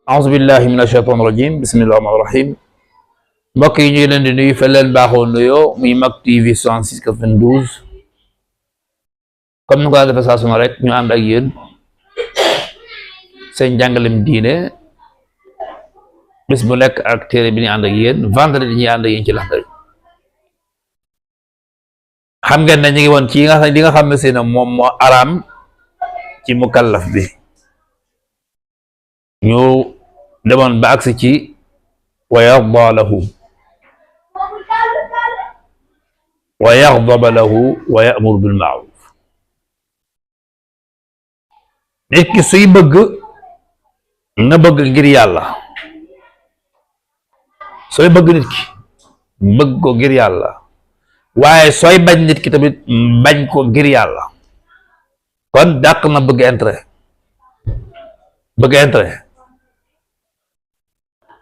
أعوذ بالله من الشيطان الرجيم بسم الله الرحمن الرحيم mbokk yi ñu ngi leen di nuyu fa leen baaxoo nuyoo muy Mak TV 6692 comme ni ko daan defee saa su ne rek ñu ànd ak yéen seen jàngalem diine bis bu nekk ak téere bi ñu ànd ak yéen vendredi ñuy ànd ak yéen ci Laxdari xam ngeen ne ñu ngi woon ci li nga xam ne si ne moom moo araam ci mukallaf bi ñu demoon ba agsi ci wa yarda lahu wa yaxdaba lahu wa ya'muru bil ma'ruf nit ki suy bëgg na bëgg ngir yàlla sooy bëgg nit ki bëgg ko ngir yàlla waaye sooy bañ nit ki tamit bañ ko ngir yàlla kon dàq na bëgg intérêt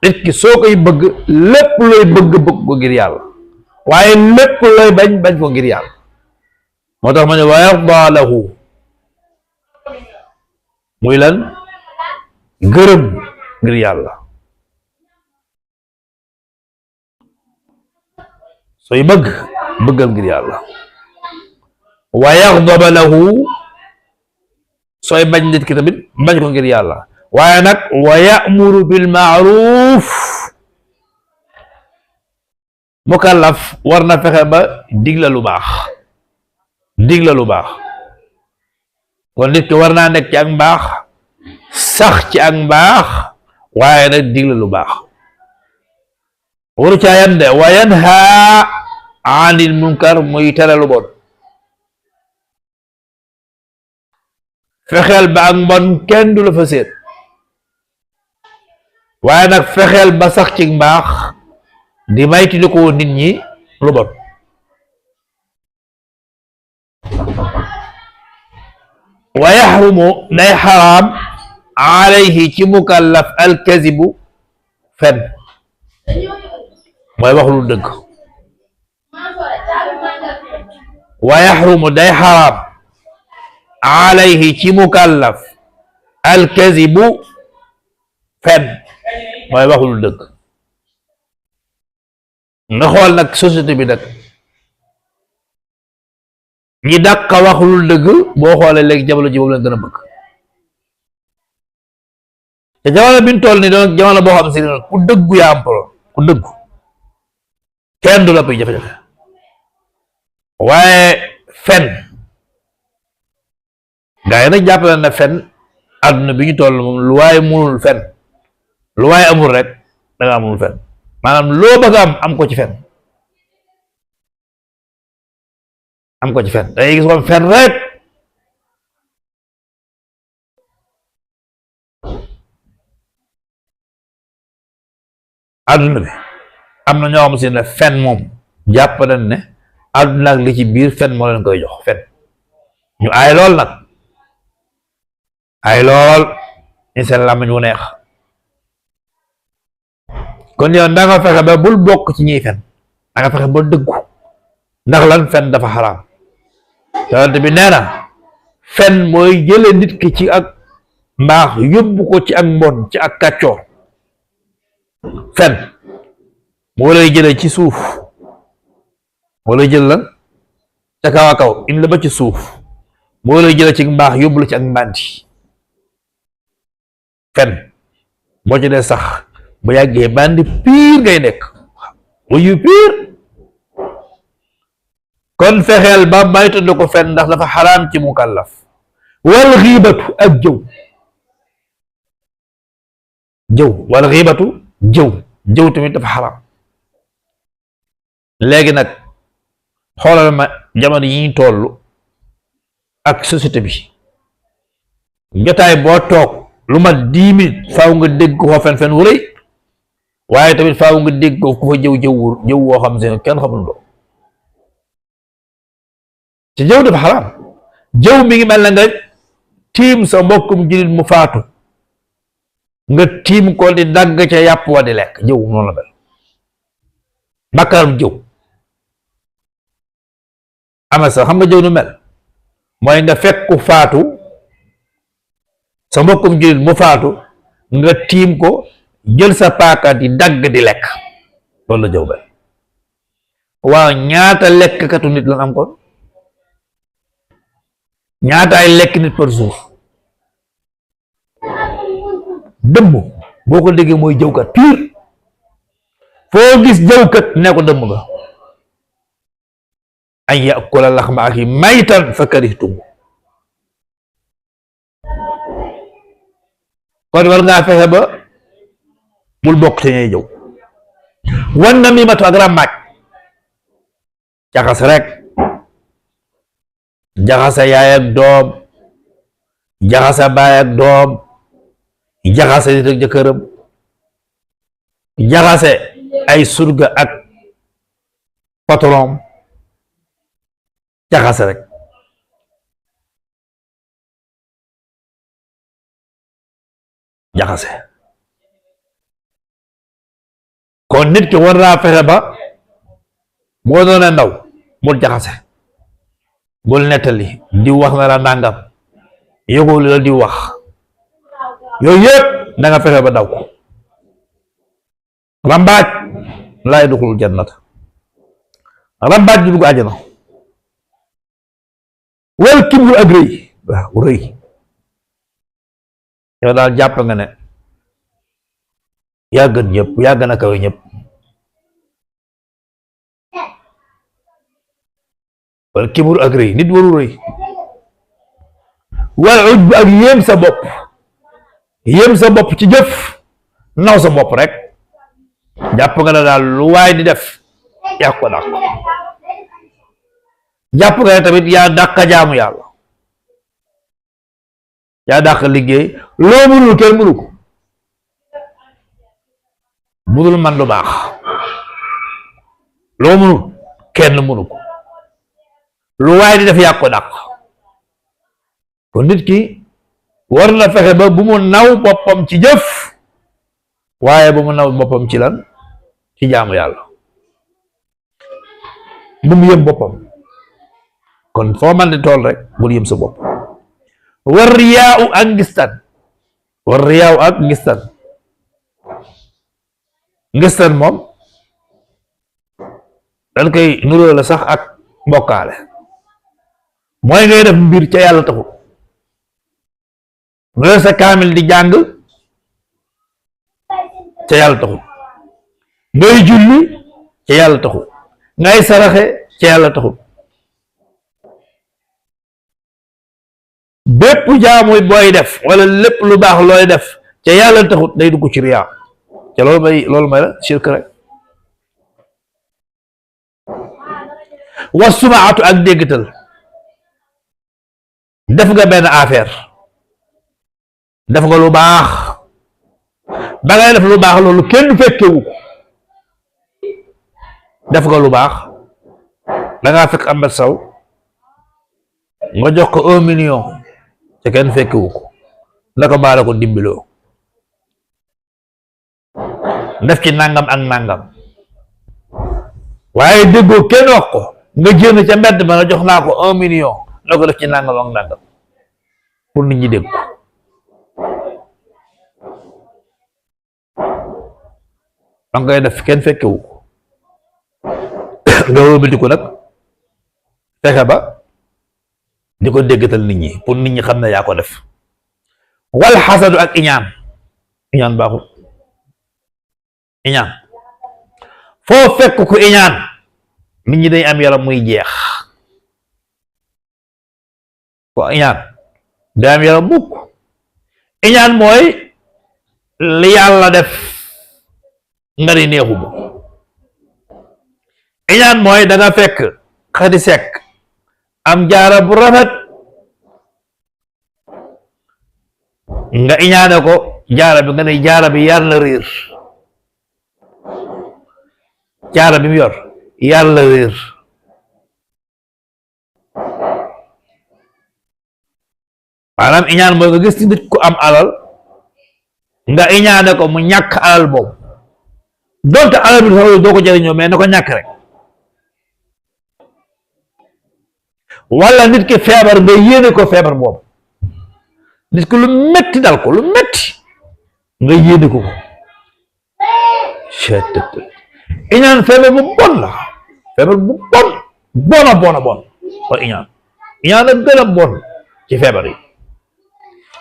nit ki soo koy bëgg lépp looy bëgg ko ngir yàlla waaye lépp looy bañ ko ngir yàlla moo tax ma ne wa yarda lahu muy lan gërëm ngir yàlla sooy bëggal ngir yàlla wa yaxdaba lahu sooy bañ nit ki tamit bañ ko ngir yàlla waaye nag wa ya'muru bil ma'ruf mukallaf war na fexe ba digla lu baax kon nit ki war naa nekk ci ak mbaax sax ci ak mbaax waaye nag digla lu baax waru caa yam de wa yanha anil munkar muy tere lu bon fexeel ba ak mbon kenn du la fa seet waaye nag fexeel ba sax ci mbaax di maytuli ko nit ñi lu bon wa yaxrumu day xaraam alayhi ci mukallaf alkazibu fen mooy wax lu dëgg wa yaxrumu day xaraam alayhi ci mukallaf alkazibu fen mooy wax lu dëgg nga xool nag société bi nag ñi dàq wax lu dëgg boo xoolee léegi jamono ji boobu leen gën a bëgg te jamono bi ñu toll nii doon jamono boo xam si ne ku dëggu yaa am problème ku dëggu kenn du la koy jafe-jafe waaye fen gaa yi nag jàppale na fen àdduna bi ñu toll moom lu waaye munul fen lu waaye amul rek da nga amul fen maanaam loo bëgg am ko ci fen dangay gis ko fen rek àdduna bi am na ñoo xam si ne fen moom jàpp nañ ne àdduna ak li ci biir fen moo leen koy jox fen ñu aay lool nag ay lool ñu seen làmmiñ wu neex kon yow da nga fexe ba bul bokk ci ñiy fen da nga fexe ba dëggu ndax lan fen dafa xaraam yonent bi nee na fen mooy jële nit ki ci ak mbaax yóbbu ko ci ak mbon ci ak kàccoor fen moo lay jële ci suuf moo lay jël lan ca kaw a kaw indi la ba ci suuf moo lay jële ci mbaax yóbbu la ci ak mbàndi fen boo ci dee sax bu yàggee bandi piir ngay nekk wuyu piir kon fexeel ba maytundi ko fen ndax dafa xaraam ci mukallaf wal xiibatu ak jëw tamit dafa xaraam léegi nag xoolal ma jamono yi ñu toll ak société bi jotaay boo toog lu mat 10 minutes faaw nga dégg ko fen wu rëy waaye tamit faaw nga dégg ko ku fa jëw woo xam ne kenn xamul loo ci jëw dafa xaraam jëw mi ngi mel na nga tiim sa mbokkum jullit mu faatu nga tiim ko di dagg ca yàpp wa di lekk jëw noonu la mel bakkaaram jëw ama sa xam nga jëw nu mel mooy nga fekk ku faatu sa mbokkum jullit mu faatu nga tiim ko jël sa paaka di dagg di lekk loolu la jëw benn waaw ñaata lekkkatu nit lan am kon ñaata ay lekk nit par jour dëmm boo ko déggee mooy jëwkat pire foo gis jëwkat ne ko dëmm nga an yakula laxma axi maytan fa karihtum kon war ngaa fexe ba bul bokk te ñuy jëw wan na mi matu ak ràmmaaj jaxase rek jaxase yaay ak doom jaxase baay ak doom jaxase nit ak jëkkëram jaxase ay surga ak patron jaxase rek jaxase kon nit ki war naa fexe ba boo doonee ndaw bul jaxase bul nettali di wax na la nangam yëgoo la di wax yooyu yëpp da nga fexe ba daw ko rambaaj laa yadxulul jannata rambaaj du dugg àjjana wal kibru ak rëy waaw rëy yow daal jàpp nga ne yaa gën ñëpp yaa gën a kawe ñëpp wal kibru ak rëy nit waru rëy wal ujb ak yéem sa bopp ci jëf naw sa bopp rek jàpp nga ne daal lu waay di def yaa ko dàq jàpp nga ne tamit yaa dàq jaamu yàlla yaa dàq liggéey loo mënul kenn mënu ko budul man lu baax loo mënul kenn mënu ko lu waay di def yaa ko dàq kon nit ki war na fexe ba bu mu naw boppam ci jëf waaye bu mu naw boppam ci lan ci jaamu yàlla bu mu yëm boppam kon foo man di tool rek bul yëm sa bopp war riyaaw ak ngistan moom dañ koy nuroo la sax ak mbokkaale mooy ngay def mbir ca yàlla taxul nga sa kaamil di jàng ca yàlla taxul ngay julli ca yàlla taxul ngay saraxe ca yàlla taxul bépp jaamuy booy def wala lépp lu baax looy def ca yàlla taxut day dugg ci riyaa ca loolu may la shirk rek wa sumaatu ak déggtal def nga benn affaire def nga lu baax ba ngay def lu baax loolu kenn fekkewu ko def nga lu baax da ngaa fekk Ahmed Sow nga jox ko 1 million te kenn fekkewu ko naka baala ko dimbiloo def ci nangam ak nangam waaye déggoo kenn wax ko nga génn ca mbedd ma nga jox naa ko 1 million la ko def ci nangam ak nangam pour nit ñi dégg ko danga koy def kenn fekkewu ko nga wëlbati ko nag fexe ba di ko déggatal nit ñi pour nit ñi xam ne yaa ko def wal xasadu ak iñaan baaxul iñaan foo fekk ko iñaan nit ñi dañ am yaram muy jeex ko iñaan day am yaram mukk iñaan mooy li yàlla def nga di neexuma iñaan mooy da nga fekk Xadi Sekk am jaara bu rafet nga iñaane ko jaara bi nga ne jaara bi yar na réer jaara bi mu yor yar la réer maanaam iñaan mooy nga gis ci nit ku am alal nga iñaane ko mu ñàkk alal boobu donte alal bi sax doo ko jëriñoo mais na ko ñàkk rek wala nit ki feebar nga yéene ko feebar boobu nit ki lu metti dal ko lu metti nga yéene ko ko cettt iñaan feebar bu bon la feebar bu bon wa iñaan a gën a bon ci feebar yi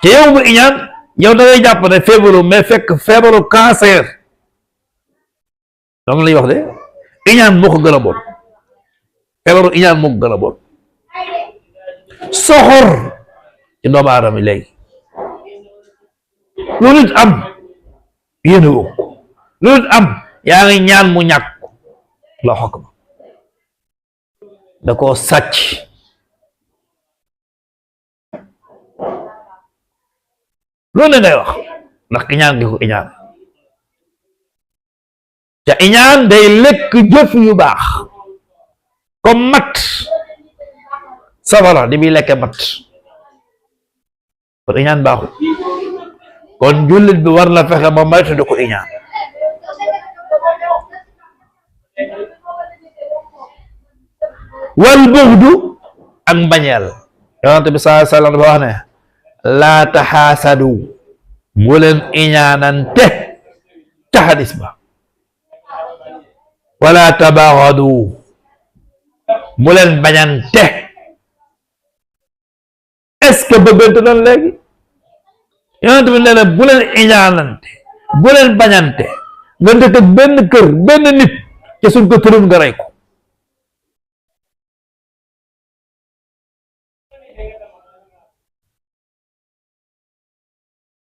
te yow bu iñaan yow da ngay jàpp ne feebaru mais fekk feebaru cancer donc lay wax de iñaan moo ko gën a bon feebaru iñaan moo ko gën a bon soxor ci doomu aadama yi léegi lu nit am yéene woo ko lu nit am yaa ngi ñaan mu ñàkk la xokk ma da koo sàcc loolu ne ngay wax ndax iñaan gi ko iñaan te iñaan day lekk jëf yu baax comme mat safara di muy lekke mat kon iñaan baaxul kon jullit bi war na fexe ba maytu di ko iñaan wal bughdu ak mbañeel yonent bi sallallahu alayhi wa sallam dafa wax ne laa taxaasadu bu leen iñaanante ca xadis ba wala tabaxadu bu leen bañante est-ce que bëggante noonu léegi yonent bi nee na bu leen iñaanante bu leen bañante nga dëkk ak benn kër benn nit ci suñ ko tërum nga rey ko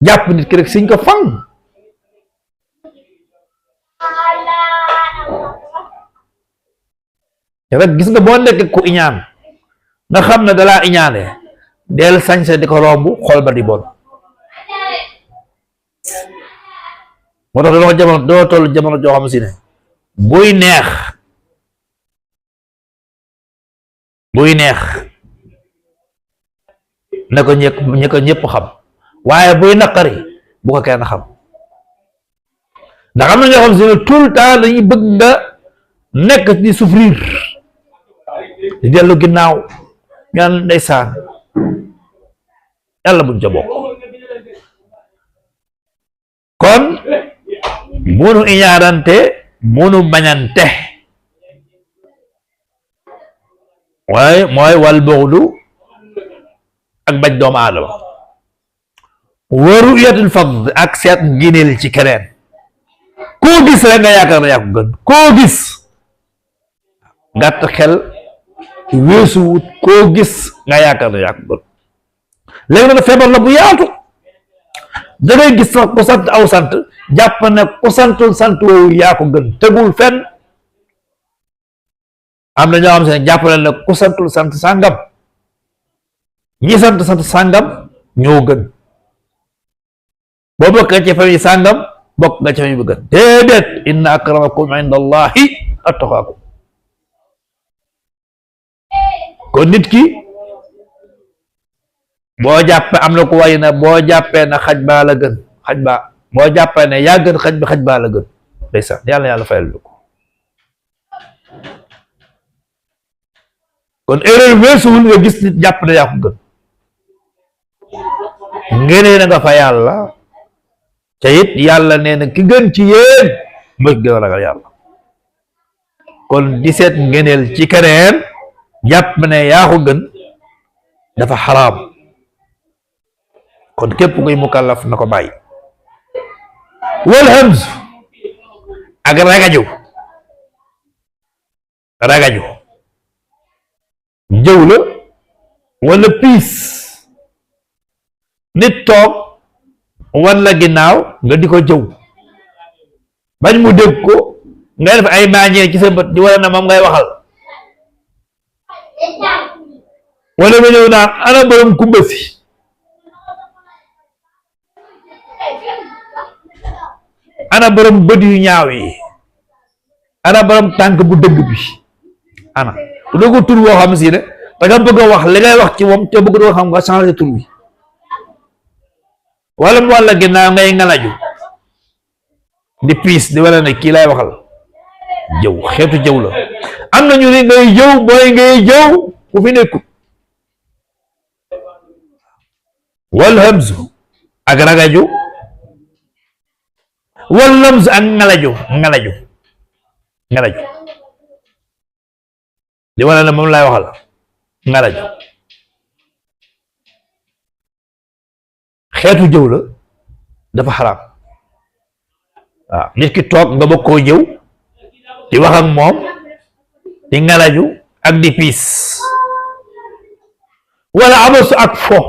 jàpp nit ki rek siñ ko fang rek gis nga boo nekk ku iñaan nga xam ne dalaa iñaane del sañse di ko romb xol ba di bon moo tax doo jamono doo toll jamono joo xam si ne buy neex ne ko ñëpp xam waaye buy naqari bu ko kenn xam ndax am na ñoo xam si ne tout le temps dañuy bëgg nga nekk di souffrir di dellu ginnaaw ñaan ndeysaan yàlla buñ ca bokk kon munu iñaarante munu bañante waaye mooy wal bughdu ak bañ doomu aadama wa ru'yatul fadl ak seet ngineel ci keneen koo gis rek nga yaakaar ne yaa ko gën koo gis gàtt xel weesu wut koo gis nga yaakaar ne yaa ko gën léegi nag feebar la bu yaatu da ngay gis sax ku sant aw sant jàpp ne ku santul sant woowu yaa ko gën tegul fenn am na ñoo xam ne jàpp ne ku santul sant sàngam ñi sant sàngam ñoo gën boo bokkee ci famille sàngam bokk nga ci famille bu gën déedéet inna akramakum inda allahi attaqaakum kon nit ki boo jàppee am na ko way na boo jàppee na xaj baa la gën xaj baa boo jàppee ne yaa gën xaj baa la gën ndeysaan yàlla fayal lu ko kon erreur weesuwul nga gis nit jàpp ne yaa ko gën ngenee na nga fa yàlla te it yàlla nee na ki gën ci yéen mooy gën a ragal yàlla kon di seet ngeneel ci keneen jàpp ne yaa ko gën dafa xaraam kon képp kuy mukallaf na ko bàyyi wal hamz ak ragaju jëw la wala piis nit toog wan la ginnaaw nga di ko jëw bañ mu dégg ko nga def ay maañee ci sa bët di wala na moom ngay waxal wala nga ñëw naan ana borom kumba si ana borom bët yu ñaaw yi ana borom tànk bu dëgg bi ana bu doo ko tur woo xam si ne da nga bëgg a wax li ngay wax ci moom te bëgg doo xam nga changé tur bi wala mu wàlla ginnaaw ngay ngalaju di piis di wala ne kii lay waxal jëw xeetu jëw la am na ñu ne ngay jëw mooy ngay jëw ku fi nekkul wal hamzu ak ragaju wal lamz ak ngalaju li wane ne moom laay waxal ngalaju xeetu jëw la dafa xaraam waaw nit ki toog nga bëgg koo jëw di wax ak moom di ngalaju ak di piis wala abasu ak fo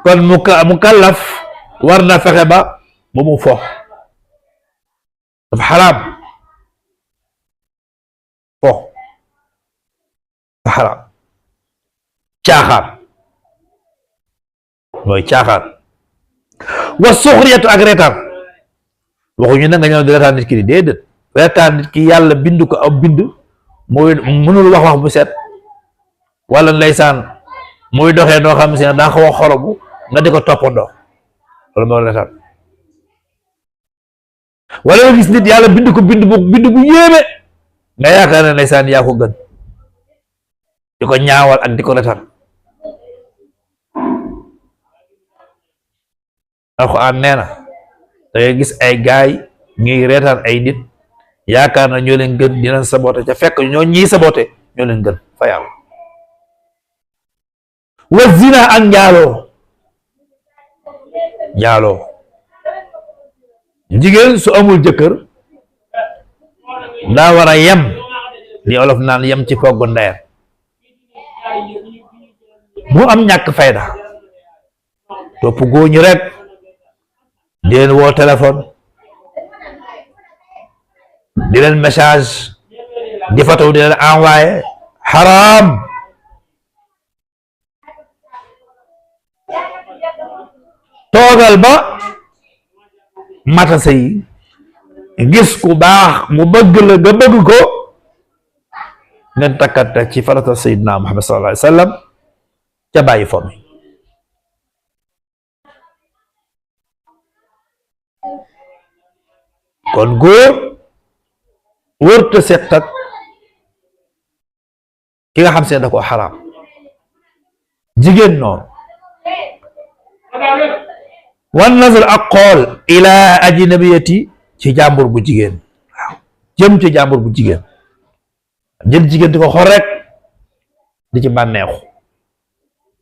kon mu kallaf war na fexe ba mu fo dafa xaraam fo dafa xaraam caaxaan mooy caaxaan wa suxriyatu ak reetaan waxuñu na nga ñëw di reetaan nit ki di déedéet reetaan nit ki yàlla bind ko ab bind mooy mënul wax bu set wala ndeysaan muy doxee noo xam si ne daa xaw a xorobu nga di ko toppandoo loolu moo reetaan wala nga gis nit yàlla bind ko bind bu yéeme nga yaakaar ne ndeysaan yaa ko gën di ko ñaawal ak di ko reetaan alxuraan nee na da ngay gis ay gaay ñuy reetaan ay nit yaakaar na ñoo leen gën dinañ saboté ca fekk ñoo ñii saboté ñoo leen gën fa yàlla wa zina ak njaaloo jigéen su amul jëkkër daa war a yem li olof naan yem ci fogg ndeyam mu am ñàkk fayda topp góoñu rek di leen woo téléphone di leen message di photo di leen envoyé haram toogal ba mata sëy gis ku baax mu bëgg la nga bëgg ko ngeen takkante ci farata sayyidina Muhammad sallallahu alayhi wa sallam ca bàyyi fo mi kon góor wërta seq ak ki nga xam se da ko xaraam jigéen noonu wan nazar ak xool ila ajnabiyati ci jàmbur bu jigéen waaw jëm ci jàmbur bu jigéen jël jigéen di ko xool rek di ci bànneexu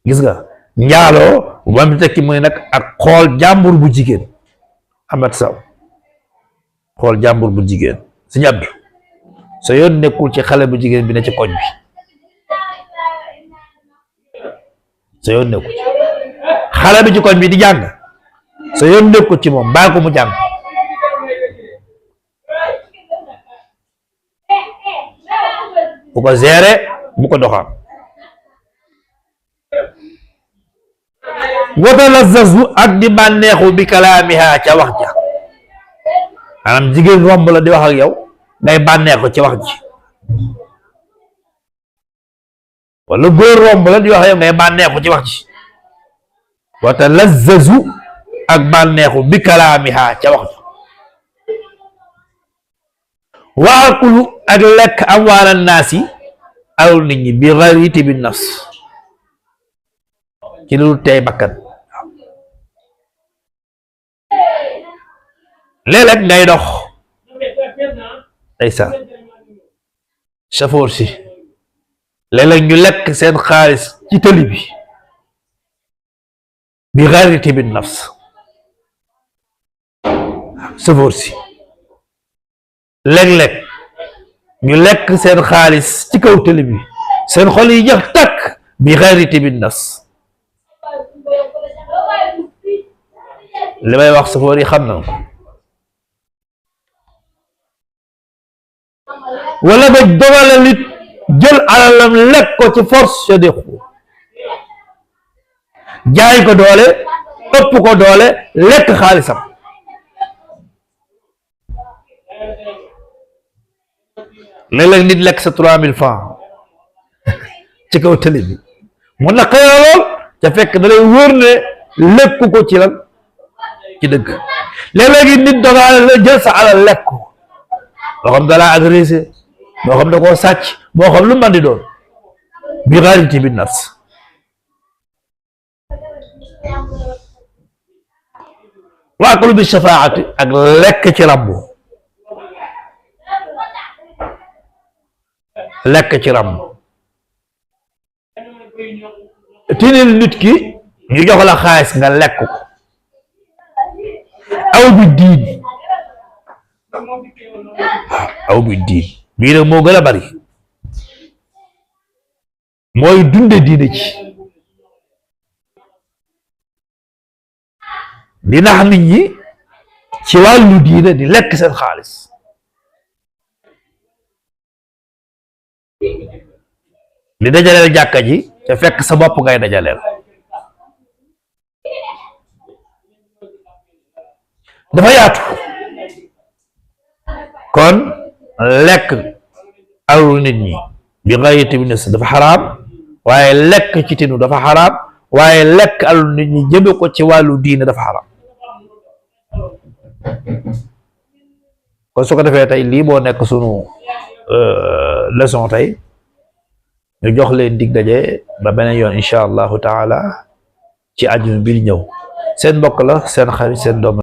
gis nga njaaloo wam tekki muy nag ak xool jàmbur bu jigéen amat saw xool jàmbur bu jigéen si ñàbb sa yoon nekkul ci xale bu jigéen bi ne ci koñ bi sa yoon nekkul ci xale bi ci koñ bi di jàng sa yoon nekkul ci moom bàyyi ko mu jàng bu ko gérer bu ko doxaan wata la zazu ak di bànneexu bi kalaamiha ca wax ja maanaam jigéen romb la di wax ak yow ngay bànneexu ci wax ji wala góor romb la di wax ak yow ngay bànneexu ci wax ji wata la zazu ak bànneexu bi kalaamiha ca wax ji waakulu ak lekk amwaala naasi alal nit ñi bi gayri tibi nafs ci lu tey bakkan léeg-léeg ngay dox ndeysaan safoor si léeg-léeg ñu lekk seen xaalis ci tëli bi gayri tibi nafs safoor si léeg-léeg ñu lekk seen xaalis ci kaw tëli bi seen xol yi jax takk bi gayri tibi nafs li may wax safoor yi xam na wala ba dogale nit jël alalam lekk ko ci force sa déxu jaay ko doole ëpp ko doole lekk xaalisam léeg-léeg nit lekk sa 3000 francs ci kaw télé bi mu naqare lool ca fekk da lay wóor ne lekk ko ci lan ci dëgg léeg-léegi nit dogaale la jël sa alal lekk ko moo xam da laa agressé moo xam da koo sàcc moo xam lu man di doon bi gayri tibi nafs wa aklu bi shafaati ak lekk ci rambu lekk ci rambu tinil nit ki ñu jox la xaalis nga lekk ko aw bi diin aw bi diin bii nag moo gën a bari mooy dunde diine ci di nax nit ñi ci wàllu diine di lekk seen xaalis di dajaleel jàkka ji te fekk sa bopp ngay dajaleel dafa yaatu kon lekk alalu nit ñi bi ghayri nafs dafa xaraam waaye lekk ci tinu dafa xaraam waaye lekk alalu nit ñi jëme ko ci wàllu diine dafa xaraam kon su ko defee tey lii moo nekk sunu leçon tey ñu jox leen dig daje ba beneen yoon incha allahu taala ci àjjuma bi di ñëw seen mbokk la seen xarit seen doom